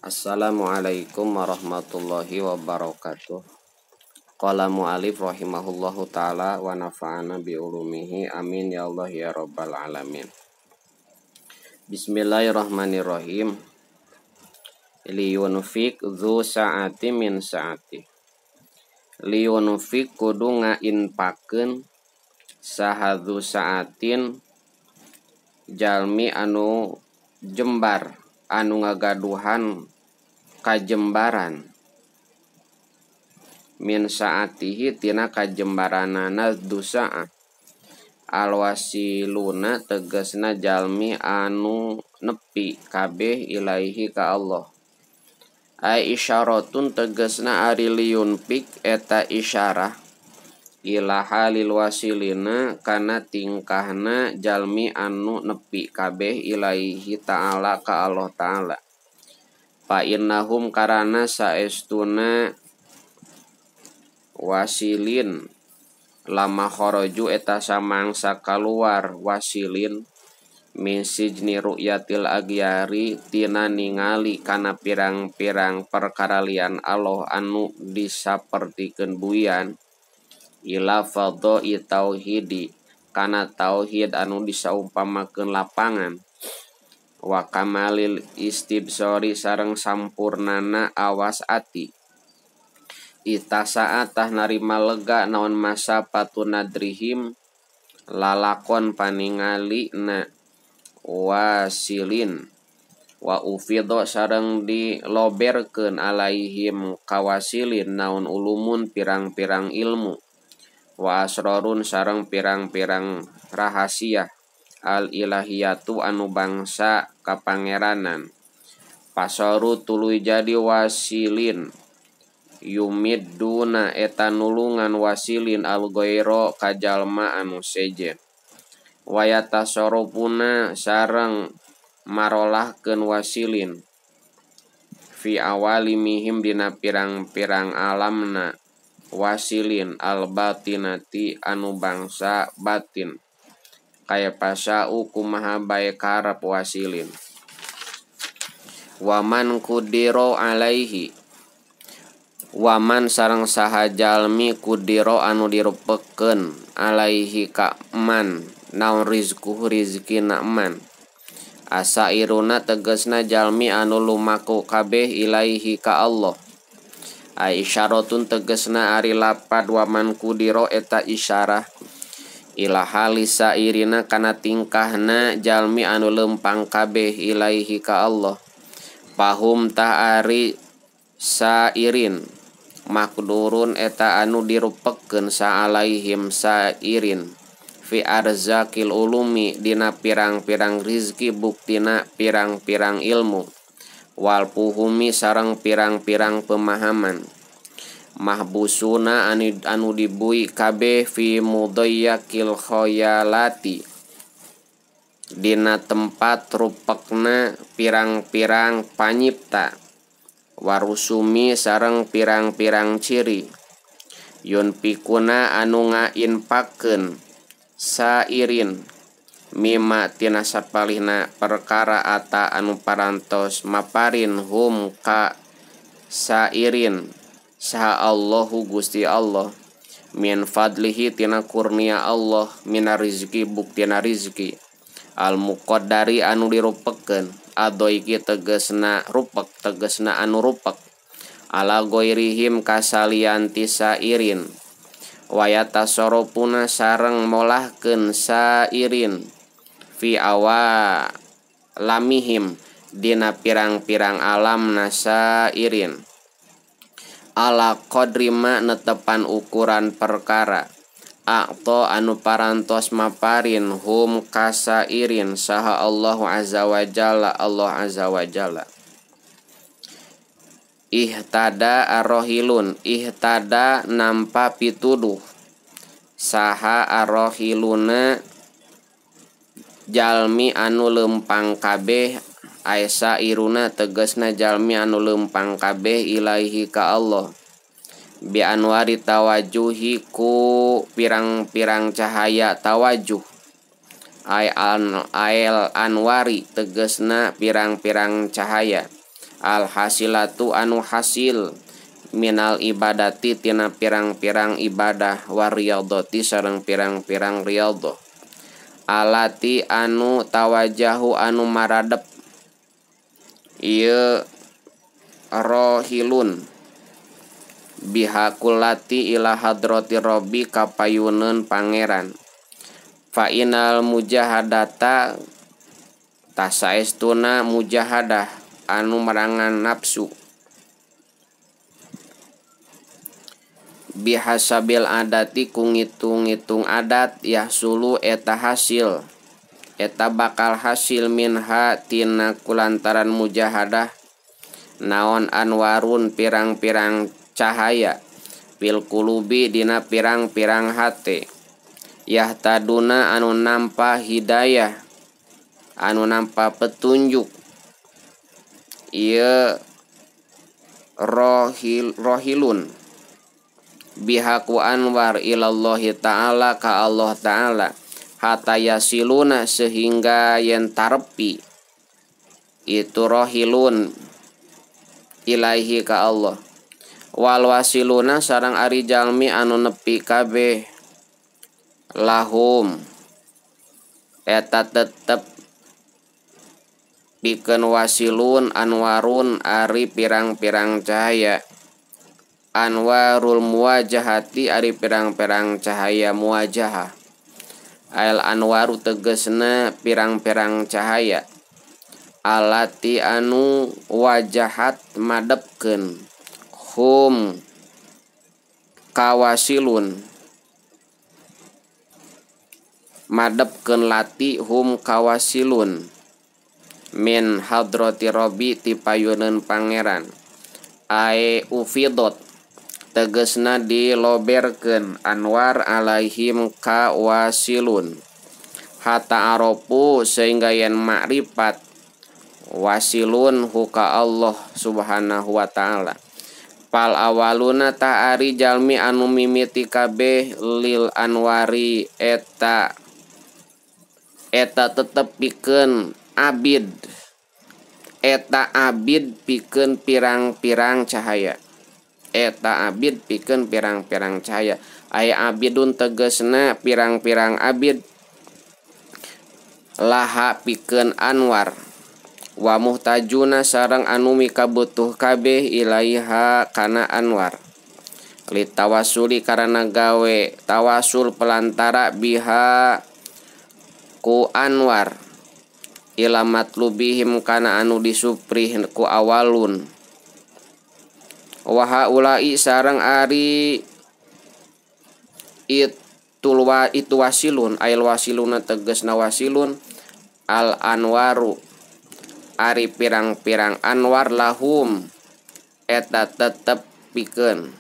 Assalamualaikum warahmatullahi wabarakatuh. Qala mu'alif rahimahullahu ta'ala wa nafa'ana bi ulumihi amin ya Allah ya rabbal alamin. Bismillahirrahmanirrahim. Liyunfik dzu sa'ati min sa'ati. Liyunfik kudu ngainpakeun saha dzu sa'atin jalmi anu jembar anu ngagaduhan kajembaran min saatihi tina kajembaranana dusaa alwasiluna tegasna jalmi anu nepi kabeh ilaihi ka Allah. Ai isyaratun tegasna ari liyunfik eta isyarah ila halil wasilina kana tingkahna jalmi anu nepi kabeh ilaihi ta'ala ka Allah ta'ala. Fa innahum karana saestuna wasilin lama kharaju eta samangsa kaluar wasilin min sijni ru'yatil agyari tina ningali kana pirang-pirang perkara lian Allah anu disapertikeun buian ila fadha'i tauhidi kana tauhid anu disaumpamakeun lapangan wa kamalil istibsori sareng sampurnana awas ati itasaat tah narima lega naon masa patunadrihim lalakon paningali na wasilin wa ufidho sareng diloberkeun alaihim kawasilin naon ulumun pirang-pirang ilmu wa asrorun sareng pirang-pirang rahasia al ilahiyatu anu bangsa kapangeranan pasoru tuluy jadi wasilin yumidduna eta nulungan wasilin al ghaira ka jalma anu sejen wayatasorofuna sareng marolahkeun wasilin fi awalimihim dina pirang-pirang alamna wasilin al batinati anu bangsa batin kaya pasau kumaha bae karep wasilin waman kudiro alaihi waman sareng saha jalmi kudiro anu dirupekeun alaihi ka man naon rizquhu rizkina man asairuna tegasna jalmi anu lumaku kabeh ilaihi ka Allah. Ai isyaratun tegasna ari lapad waman kudiro eta isyarah ila halis sairina kana tingkahna jalmi anu lempang kabeh ilaihi ka Allah. Pahum tah ari sairin makdurun eta anu dirupekeun saalaihim sairin fi arzakil ulumi dina pirang-pirang rizki buktina pirang-pirang ilmu wal puhumi sareng pirang-pirang pemahaman mahbusuna anu dibui kabeh fi mudayyakil khayalati dina tempat rupekna pirang-pirang panyipta warusumi sareng pirang-pirang ciri yunfikuna anu ngainpakeun sairin mima tina sapalihna perkara ata anu parantos maparin hum ka sairin saha Allahu Gusti Allah min fadlihi tina kurnia Allah mina rizki buktina rizki al muqaddari anu dirupekeun adoiki tegesna rupek tegesna anu rupek ala goirihim kasalianti sairin wayatasorofuna sareng molahkeun sairin fi awalamihim dina pirang-pirang alam nasairin ala qadrima netepan ukuran perkara aqta anu parantos maparin hum kasairin saha Allahu azza wa jalla Allah azza wa jalla. Ihtada arrohilun ihtada nampa pituduh saha arrohiluna jalmi anu lempang kabeh aesa iruna tegasna jalmi anu lempang kabeh ilaihi ka Allah bi anwari tawajuhi ku pirang-pirang cahaya tawajuh ay al anwari tegasna pirang-pirang cahaya Al hasilatu anu hasil minal ibadati tina pirang-pirang ibadah wariyadhati sareng pirang-pirang riyadhah. Alati anu tawajahu anu maradep ieu rohilun bihakulati ila hadrati rabbi kapayuneun pangeran. Fa inal mujahadata tasaestuna mujahadah anu merangan nafsu bihasabil adati ku ngitung-ngitung adat yahsulu eta hasil eta bakal hasil minha tina kulantaran mujahadah naon anwarun pirang-pirang cahaya fil qulubi dina pirang-pirang hate yahtaduna anu nampa hidayah anu nampa petunjuk ieu rohilun bihaku anwar ilallahi ta'ala ka Allah ta'ala hatta yasiluna sehingga yen tarepi itu rohilun ilaihi ka Allah. Wal wasiluna sareng ari jalmi anu nepi kabeh lahum eta tetep pikeun wasilun anwarun ari pirang-pirang cahaya anwarul muwajahati ari pirang-pirang cahaya muwajahah. Al anwaru tegesna pirang-pirang cahaya alati anu wajahat madepkeun hum kawasilun madepkeun lati hum kawasilun min hadrati rabbi ti payuneun pangeran. Ae ufidot tegesna diloberkeun anwar alaihim kawasilun hatta aropu sehingga yen makrifat wasilun huka Allah subhanahu wa ta'ala. Pal awaluna ta'ari jalmi anu mimiti kabeh lil anwari eta eta tetep pikeun abid eta abid pikeun pirang-pirang cahaya eta abid pikeun pirang-pirang cahaya. Aya abidun tegesna pirang-pirang abid laha pikeun anwar wa muhtajuna sareng anu mikabutuh kabeh ilaiha kana anwar litawasuli karana gawe tawasul pelantara biha ku anwar ila matlubihim kana anu disuprih ku awalun. Wa haula'i sareng ari itulwa itu wasilun ail wasiluna tegesna wasilun al anwaru ari pirang-pirang anwar lahum eta tetep pikeun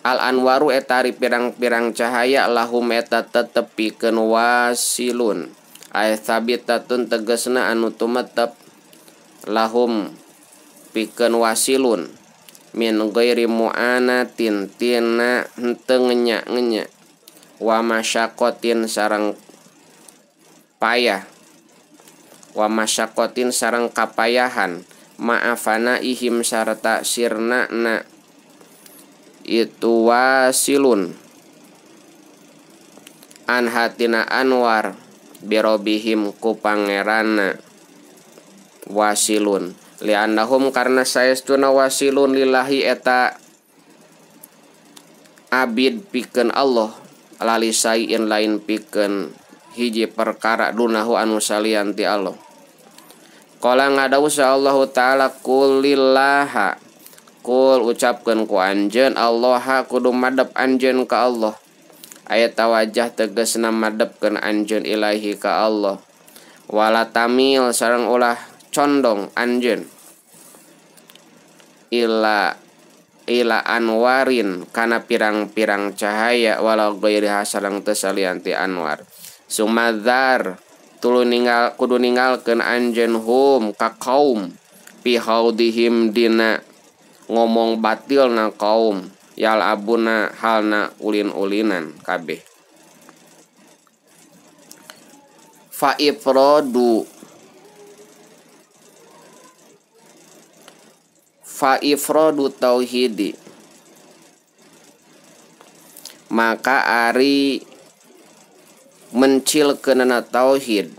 al anwaru eta ari pirang-pirang cahaya lahum eta tetep pikeun wasilun ay sabitatun tegesna anu tumetep lahum pikeun wasilun min ghairi mu'anatin tina henteu ngenya-ngenya wa masyaqatin sareng payah wa masyakotin sareng kapayahan ma'afana ihim sarta sirna na itu wasilun an hatina anwar birobihim ku pangeranna wasilun li'annahum karena saestuna wasilun lillahi eta abid pikeun Allah lalisaiin lain pikeun hiji perkara dunahu anu salian ti Allah. Qala ngadawuh Allah ta'ala kulillaha kul ucapkeun ku anjeun Allah kudu madep anjeun ka Allah. Aya tawajjah tegasna madepkeun anjeun ilahi ka Allah. Wala tamil sareng ulah condong anjeun ila ila anwarin kana pirang-pirang cahaya wala ghairiha sareng teu salian ti anwar. Sumadzar tulu ninggal kudu ninggalkeun anjeun hum ka kaum fi haudihim dina ngomong batilna kaum yal abuna halna ulin-ulinan kabeh. Fa ifradu Fa ifradu tauhidi maka ari mencilkeunana tauhid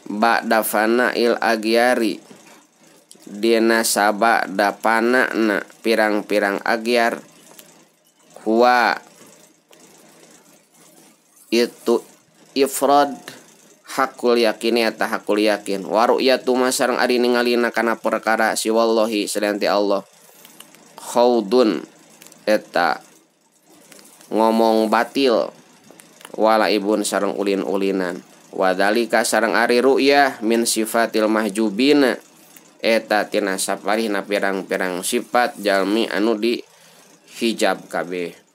ba'da fana'il agyari dina sabada panana pirang-pirang agyar huwa itu ifrad hakul yakin eta hakul yakin wa ru'yatu ma sareng ari ningalina kana perkara siwallahi selain ti Allah khaudun eta ngomong batil wala ibun sareng ulin-ulinan wadalika sareng ari ru'yah min sifatil mahjubina eta tina saparihna pirang-pirang sifat jalmi anu di hijab kabeh.